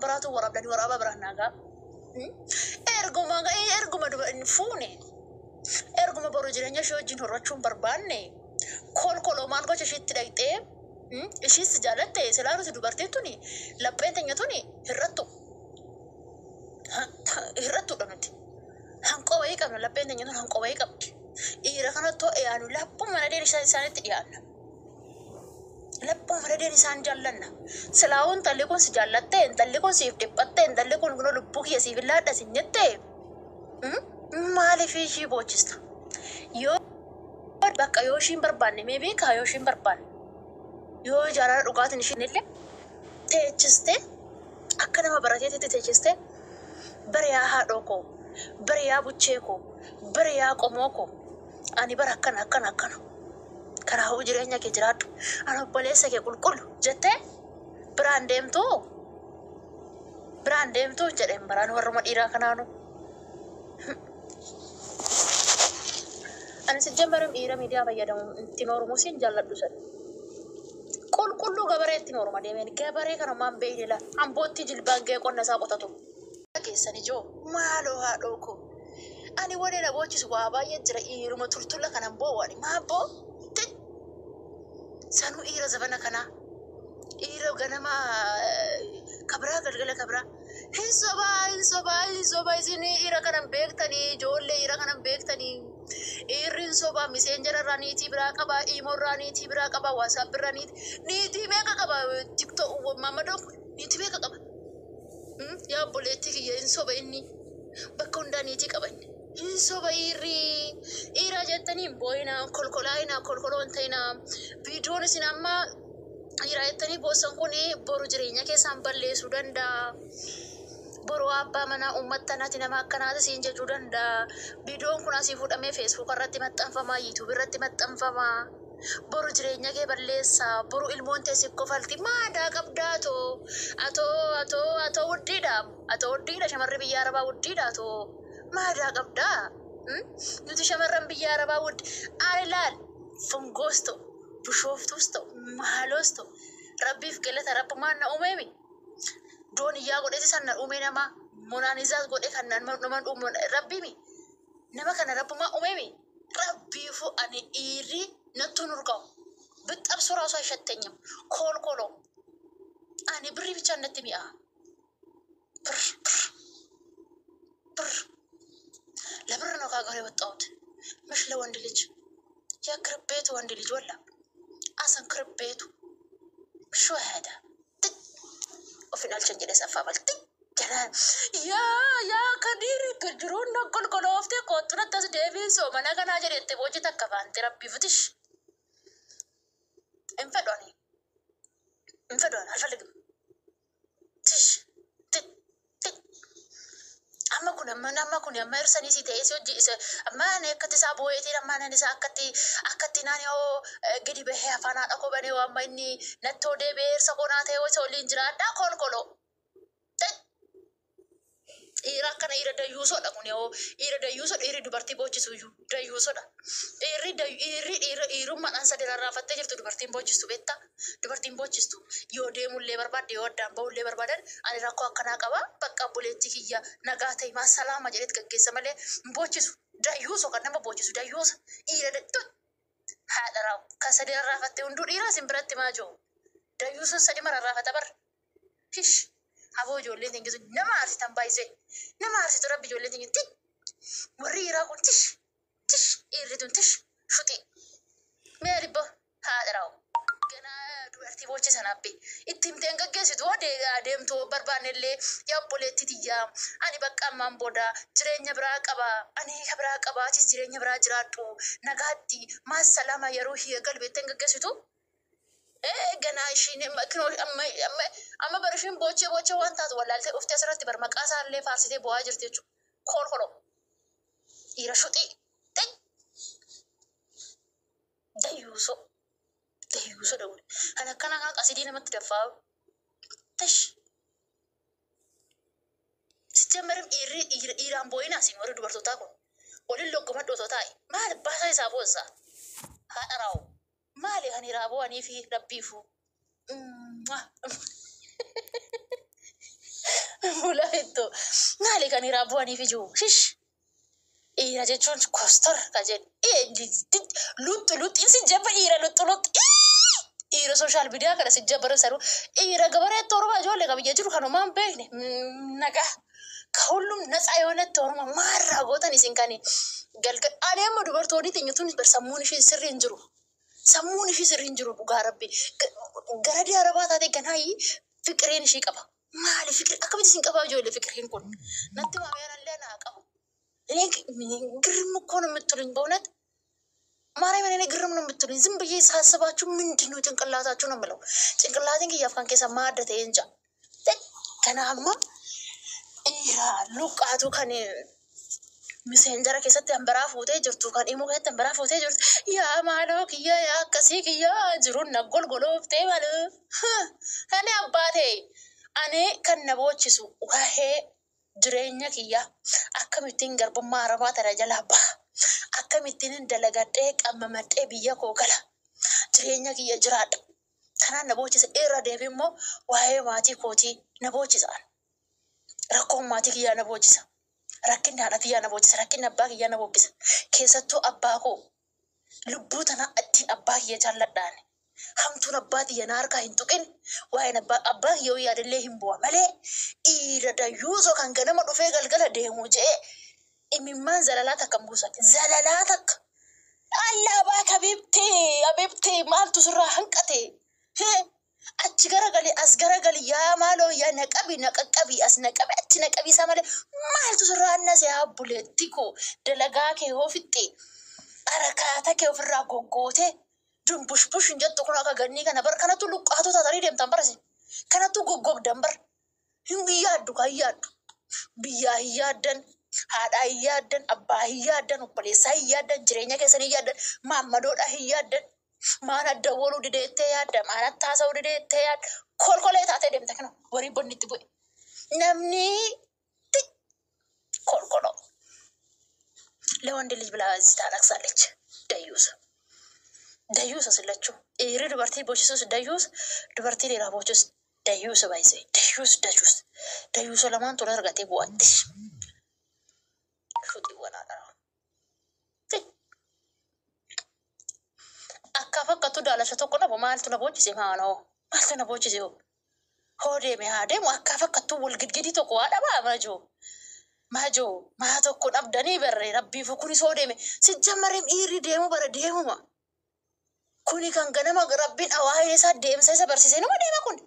biraatu waraabdanii waraabaa biraan naagaa. Erguma erguma fuune erguma boru jireenya ishee wajjin horachuu hin barbaanne kolkoloo maal gocha isheetti dhaqxee ishiis jaalatte silaa nuti dubartiin tuni lapheen teenya tuni hir'attu hir'attuudha nuti. Hanqoo wayii qabna lapheen teenya tun hanqoo wayii qabdi. Dhiira kanatti dhiyaannu laphuma maladeen isaanitti dhiyaanna. Laphuma maladeen isaan jaallanna. Silaa'uu intalli kun si jaallatte intalli kun siif dhiphatte intalli kun kunoo lubbuu kiyya siif hin laadha sin jette maaliif ishii boochista? Yoo bakka yoo ishiin barbaanne mee beekaa yoo ishiin barbaanne yoo jaalala dhugaatiin ishiin illee teechistee akka nama barateetitti teechistee bariyaa haadhoo koo bariyaa buchee koo bariyaa qomoo koo ani bara akkana akkana akkana kanaafuu jireenya kee jiraadhu ani obboleessa kee qulqullu jettee biraan deemtuu jedheen baraan warruma dhiiraa kanaanu. Ani sijjammarum dhiira miidiyaa fayyadamu ittiin oromoo siin jaalladhu sana. Qulqulluu gabaree ittiin orma deemeen gabaree kana maan beekne la ambootti jilbaan ga'ee qonna isaa qotatu. Keessan ijoo maaloo haadhoo koo ani waliin na boochisu waa baay'ee jira dhiiruma tultulla kanan boo'ani maa boo sanuu dhiira zabana kanaa dhiira ganama kabraa galgala kabraa hin sobaa hin sobaa hin sobaa isin dhiira kanan beektanii ijoollee dhiira kanan beektanii. Dhiirri hin sobaa miseenjara irraa niitii biraa qabaa imoo irraa niitii biraa qabaa waasaap irraa niitii meeqa qaba tiktok maamadoon kun niitii meeqa qaba. Yaa obboleettii kiyya hin soba inni bakka hundaa niitii qaba inni. Hin soba dhiirri dhiiraa jettanii hin boo'inaa kolkolaa'inaa kolkoloo hin ta'inaa viidiyoon isin amma dhiiraa jettanii boossan kun boru jireenya keessaan balleessuu danda'a. Boru abbaa manaa uummattanaati nama akkanaati siin jechuu danda'a. Viidiyoon kun asii fuudhamee feesbuuk irratti maxxanfama, yuutuub irratti maxxanfama. Boru jireenya kee balleessa. Boru ilmoon tee si kofalti. Maadaa qabdaa atoo atoo atoo atoo wuddiidha. Atoo wuddiidha shamarri biyya arabaa wuddiidha atoo maadaa qabdaa. Nuti shamarran biyya arabaa wuddi. Ani laal fungoos ta'u bishooftuus ta'u maaloos ta'u rabbiif galata rabbumaan na uumeemi. Dooniyyaa godheeti san na uume nama monaanizaas godhe kan nama uume rabbiimi. Nama kana rabbumaa uumeemi. Rabbiifu ani dhiirri nattu nurga'u. ብጠብሱ ራሱ አይሸተኝም። ኮልኮሎ ani birri ብቻ natti mi'a. ብር ብር ብር ለብር ነው ከሀገር የወጣሁት ምሽ ለወንድ ልጅ የክርብ ቤቱ ወንድ ልጅ ወላ አሰን ክርብ ቤቱ ሹ ሄደ ኦፊን አልቸን jedhe saffaa balti jedhaan yaa yaa kadiiri jiruun kolkolooftee kootu natti as deebiin mana kanaa jedhette booji takka baante rabbii futish hin fedhu ani hin fedhu ani አልፈልግም ትሽ amma kun amma amma kun amma irsanii si ta'ee si hojii isa amma ani akkatti isaa boo'eetiin amma ani isaa akkatti akkatti naan yoo gadi bahee afaan haadha koo banee amma inni nattoo deebi'ee irsa koo naa ta'e osoo waliin jiraadhaa kolkoloo. Dhiira akkana dhiira dayyuusoodha kun yoo dhiira dayyuusoodha dhiirri dubartii boochisu iyyuu dayyuusoodha. Dhiirri dhiirri dhiira dhiirummaadhaan sadi rarraafattee jirtu dubartiin boochistu beektaa dubartiin boochistu yoo deemullee barbaadde yoo addaan bahullee barbaadan ani rakkoo akkanaa qaba bakka obboleettii kiyya nagaa ta'e maa salaama jedheet gaggeessa malee hin boochisu dayyuusoo kan nama boochisu dayyuusa dhiira haadha raawwu kan sadi rarraafatte hunduu dhiira isin biratti maa jiru dayyuusoon sadi mararraafata bara hish. Aboo ijoolleen tingisu nama aarsitan baay'isee nama aarsitu rabbi ijoolleen tingisu warri dhiiraa kun tish tish dhiirri tun tish shuxii mee dhibba haadha raawwu ganaa dubartii boochisan abbe itti himteen gaggeessitu adeemtu barbaanne illee yaa obboleettii tiyyaa ani bakka ammaan booda jireenya biraa qaba ani ka biraa qaba atis jireenya biraa jiraadhu nagaatti maas salaama yeroo hiya galbeetteen gaggeessitu. Ganaa ishiin amma bara ishiin boochee boochee waan taatu wallaaltee dhuftee asirratti bar maqaa isaa illee faarsitee bo'aa jirti jechuudha. Kolkoloo dhiira shuxii dayyuusoo dayyuusoo dawule kan akkana kan qasidii namatti daffaa tish sijjammarim dhiirri dhiiraan boo'inaa siin warri dubartootaa kun waliin loggoma dhootoo taa'e maal baasaa isaa boossaa haadha raawwu. Maali kan hiraa bo'anii fi rabbiifu. Fuula ittoo maali kan dhiiraa bu'aniif ijoo shish. Dhiira jechuun kostor ka jedhu. Luxxu luxxiin si jabba dhiira luxxu luxxi. Dhiira social media kana si jabba saruu. Dhiira gabareetti Oromoo ijoollee ka biyya jiru kanumaan beekne nagaa. ከሁሉም ነፃ የሆነ ኦሮሞ maarraa gootan isin kan galgal ani amma dubartoonni teenya tun bar sammuun ishee sirrii hin jiru. Sammuun ishee sirrii hin jiru, dhugaa rabbi. Gara arabaa taate ganaayi fiqireen ishee qaba. Maali fiqir akkamitti isin qabaa ijoollee fiqireen kun? Natti maamiyaan illee naa qabu. እኔ ግርም እኮ ነው የምትሉኝ በእውነት ማርያምን፣ እኔ ግርም ነው የምትሉኝ። ዝም ብዬ ሳስባችሁ ምንድን ነው ጭንቅላታችሁ ነው የምለው። ጭንቅlaatiin kiyyaaf kan keessa maadda ta'e እንጃ። Kanaamma dhiira luqqaatu kan Messenger keessatti hanbaraa fuutee jirtu, kan immoo keessatti hanbaraa fuutee jirtu, yaa maaloo kiyya, yaa akkasii kiyya jiruun na golgolooftee maloo. Ani abbaa ta'e ani kan na boochisu waa'ee jireenya kiyya, akkamittiin garbummaa arabaa tana jalaa baha, akkamittiin dalagadhee qammamadhee biyya koo gala, jireenya kiyya jiraadha. Tanaan na boochisa. Irra deebi immoo waa'ee maatii kootii na boochisaan. Rakkoon maatii kiyyaa na boocisa. Rakkinni haadha kiyyaa na boocisa. Rakkinni abbaa kiyyaa na boocisa. Keessattuu abbaa koo lubbuu tana ittiin abbaa kiyya jaalladhaan. Hamtuun abbaa kiyya na harkaa hin tuqin. Waa'een abbaa kiyya yaadallee hin bu'a malee dhiira dayyuusoo kan ganama dhufee galgala deemu je'ee imimmaan zalalaa takka hin buusan. Zalalaa takka. Allaa baak habibti habibti, maaltu sirraa hanqate? Achi garagali, as garagali, yaa maaloo, yaa naqabi naqaqqabi, as naqabi, achi naqabi isaa malee maaltu sirraa annase? Haa buleetti koo, dalagaa kee hoo fixxe, harakaata kee ofirraa goggootee dumbushbush hin jettu kun akka gannii kana bar kanattu luqqaatu taatanii deemtan barase kanattu goggogdan bar. Hin yaaddu kan yaaddu, biyyaa hin yaaddan, haadhaa hin yaaddan, abbaa hin yaaddan, obboleessaa hin yaaddan, jireenya keessan hin yaaddan, maammadoodhaa hin yaaddan. Maan adda woluu dideettee yaadda, maan attaasa'uu dideettee yaadda, kolkolee taatee deemta. Kana warii bonnitti bu'e namni kolkoloo ለወንድ ልጅ ብላ እዚህ ታለቅሳለች። ደዩስ ደዩስ ስለችው dhiirri dubartii boochisус dayyuus, dubartii dhiiraa boochisus dayyuus, baay'isee dayyuus dayyuus dayyuusa lamaan tola argatee bu'atti. Shuxiiwwan haadha. Akka fakkattu daalacha tokko dhabu maaltu na boochise? Maanoo maaltu na boochise? Hoo hoo deeme haa deemu, akka fakkattu wal gidgidii tokko waa dhabaa majoo. Majoo maa tokko dhabdanii barree rabbiifu kunis hoo deeme si jammareem dhiirri deemu bara deemuma. Kuni kan ganama rabbiin waa'ee isaa deemsa isa barsiisee nama deema kun.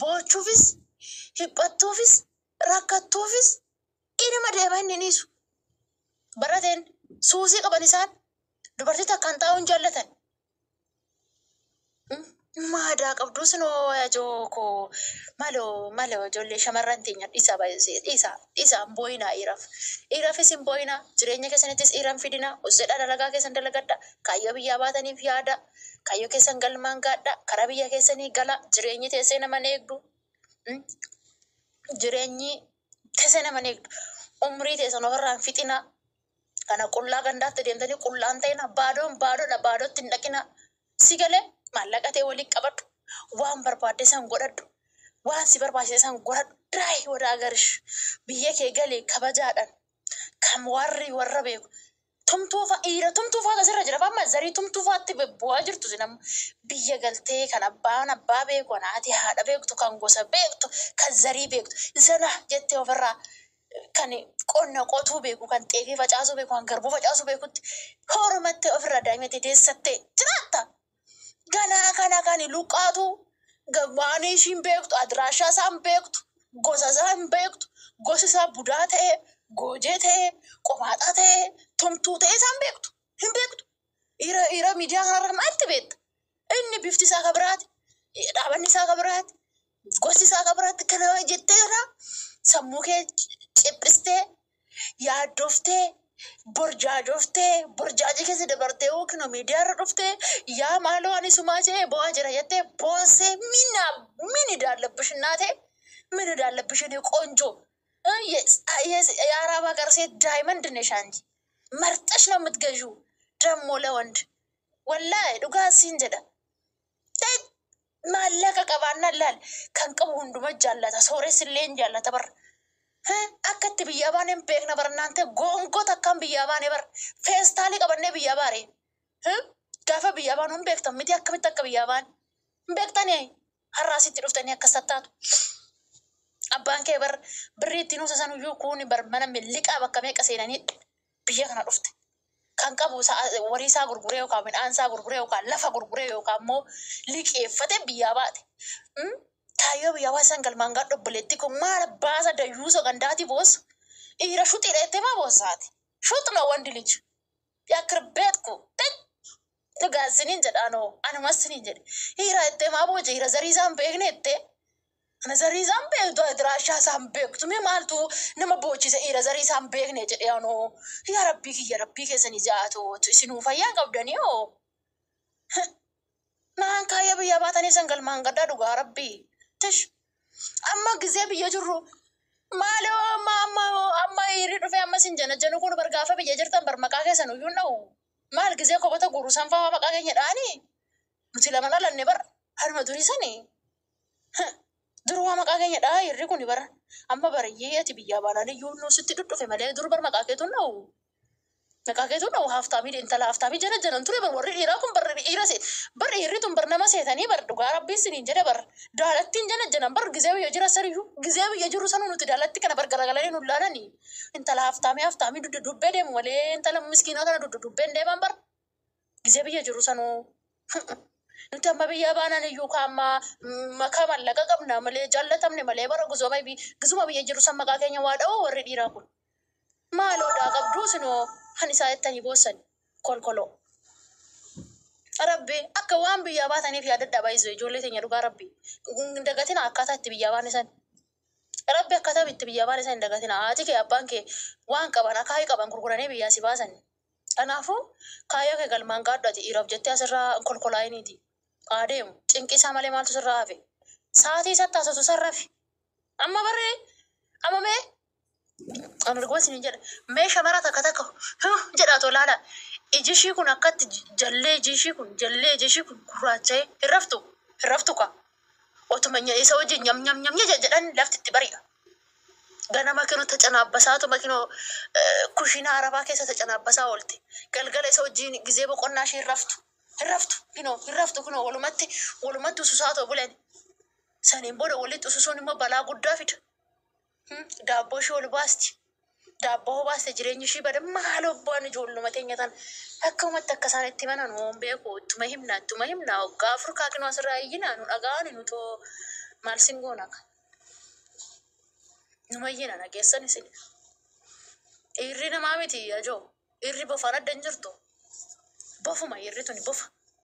Boochuufis, hiphattuufis, rakkattuufis inuma deema inni niisu. Barateen suusii qaban isaan dubartii takkaan taa'uun jaallatan. Maadaa qabdu sinoo jooko maloo maloo, ijoollee shamarran teenya dhiisaa, baay'isee dhiisaa dhiisaa, hin boo'inaa dhiiraaf. Dhiiraafis hin boo'inaa, jireenya keessanittis dhiiran fidinaa, hojjedhaa, dalagaa keessan dalagadhaa, kaayyoo biyyaa baataniif yaada, kaayyoo keessan galmaan gaadhaa, karaa biyya keessanii gala, jireenyi teessee nama hin eegdu. Jireenyi teessee nama hin eegdu. Umrii teessan ofirraa hin fixinaa. Kana qullaa gandaatti deemtanii qullaan ta'ina, baadoon baadoodha, baadootti hin dhaqinaa. Si galee maallaqa ta'e waliin qabadhu. Waan barbaadde san godhadhu. Waan si barbaachise san godhadhu. Daayi ወደ አገርሽ biyya kee galee kabajaadhaan kan warri warra beeku. Tumtuu fa'a dhiira tumtuu fa'aatu asirra jira. Amma zarii tumtuu fa'aatti bu'aa jirtu sin amma biyya galtee kan abbaan abbaa beeku, kan haati haadha beektu, kan gosa beektu, kan zarii beektu. Zana jettee ofirraa kan qonna qotuu beeku, kan xeefii facaasuu beeku, kan garbuu facaasuu beekutti hormattee ofirraa daa'imatti deessattee jiraatta. Ganaa kana kan luqqaatu waan ishiin beektu, adiraashaa isaa hin beektu, gosa isaa hin beektu, gosi isaa budaa ta'e, goojee ta'e, qomaaxaa ta'e, tumtuu ta'e isaa hin beektu. Hin beektu. Dhiira dhiira miidiyaa kanarra maalti beekta? Inni bifti isaa ka biraati, dhaabanni isaa ka biraati, gosti isaa ka biraati. Kana jettee kana sammuu kee ciphistee, yaaddoftee, borjaajoftee, borjaajii keessa dabartee yookiin miidiyaa irra dhuftee yaa maaloo ani sumaa jee bo'aa jira jettee boossee mina ምን እዳለብሽ እናቴ? ምን እዳለብሽ? እኔ ቆንጆ የአረብ ሀገር ሴት diamond ነሽ አንቺ። መርጠሽ ነው የምትገዢው። ደግሞ ለወንድ ወላሂ dhugaa siin jedha. Maallaqa qabaannaan laal kan qabu hunduma jaallata. Sooressi illee hin jaallata bara. Akka itti biyyaa baane hin beekna bara naante goongoo takkaan biyyaa baane bara. Feestaalii qabannee biyyaa baare. Gaafa biyyaa baanu hin beektan miti akkamitti akka biyyaa baane. Hin beektanii har'aa asitti dhuftanii akkas tattaatu. Abbaan kee bar birrii ittiin uwwisan iyyuu kuuni bar mana milliqaa bakka meeqa seenanii biyya kana dhufte. Kan qabu horii isaa gurguree yookaan midhaan isaa gurguree yookaan lafa gurguree yookaan immoo liqeeffatee biyyaa baate. Kaayyoo biyyaa baasan galmaan gaadhu obboleetti kun maal baasa dayyuusa gandaati boosu. Dhiira shuxii dheettee maa boossaati? Shuxuma wandi liji. Yaakir beekku. Dhugaa siniin jedhaanoo anumas siniin jedhe. Dhiira jettee maa booja dhiira zarii isaan beekne jettee. Ana zarii isaan beektu adiraashaa isaan beektu mee maaltu nama boochise dhiira zarii isaan beekne jedhee anoo yaa rabbii kiyya rabbii keessanii jaatu isinuu fayyaa qabdanii hoo. Naan kaayya biyya baatanii san galmaan gaddaa dhugaa rabbii. Tish amma gizee biyya jirru maaloo amma amma amma dhiirri dhufee amma isin jana janu kun bar gaafa biyya jirtan bar maqaa keessan iyyuu hin dha'u. Maal gizee kophata guuru san fa'aa maqaa keenya dha'anii nuti lama dhalanne bar harma durii sanii. Dur waa maqaa keenya dha'aa hirri kun bara amma bariyyee ati biyyaa baanaan iyyuu nu sitti dhudhufe malee dur bar maqaa keetu dha'u. Maqaa keetu dha'u haaftaamii intala haaftaamii jala jalan ture bar warri dhiiraa kun bar dhiira se bar dhiirri tun bar nama seetanii bar dhugaa rabbiin siniin jedhe bar daalattiin jala jalan bar gizee biyya jira saniyyuu gizee biyya jiru sanuu nuti daalatti kana bar garagalee nu laalanii intala haaftaamii haaftaamii dudda dubbee deemu malee intala miskiinaa kana dudda dubbeen deeman bar gizee biyya jiru sanuu. Nuti amma biyya baanaan iyyuu kaama makaa mallaqa qabna malee jaallatamne malee bara guzuma gizuma biyya jiru san maqaa keenya waa dha'oo warri dhiiraa kun. Maaloo daa qabduu sinoo kan isaa jettanii boossan kolkoloo. Rabbi akka waan biyyaa baataniif yaadadhaa baay'isu ijoollee teenya dhugaa rabbi. Dagatina akkaataa itti biyyaa baane san. Rabbi akkaataa itti biyyaa baane san hin dagatina. Haati kee abbaan kee waan qaban akaayii qaban gurguranii biyyaa si baasan. Kanaafuu kaayyoo kee galmaan gaadhu ati dhiiraaf jettee asirraa kolkolaa'iniiti. Adeemu cinqii isaa malee maaltu sirraa hafe? Sa'aatii isatti haasatu sarrafi. Amma barree amma mee ani dhuguma isiniin jedha mee shamara takka takka jedhaa tolaala. Iji ishii kun akkatti jallee iji ishii kun jallee iji ishii kun gurraacha'ee hin raftu hin raftu ka. Otuma isa wajjin nyam nyam nyam jedhan lafti itti bari'a. Ganama kinoo tacanaabbasaatu kinoo kushiinaa arabaa keessa tacanaabbasaa oolte. Galgala isa wajjin gizee boqonnaa ishee hin raftu. Hin raftu kinoo hin raftu kinoo walumatti walumatti ususaatoo bulan. Saniin booda walitti ususuun immoo balaa guddaa fida. Daabboo ishee ol baasti. Daabboo baaste jireenyi ishii bada maal obbaan ijoolluma teenya tan akkamatti akka isaan itti manan hoon beeku ittuma himna ittuma himna waggaa afur kaakinoo asirraa iyyina nu dhaga'ani nu too maal sin goona ka. Numa iyyina nageessan isin. Dhiirri namaa miti ajoo dhiirri bofaan adda hin jirtu. Bofuma dhiirri tuni bofa.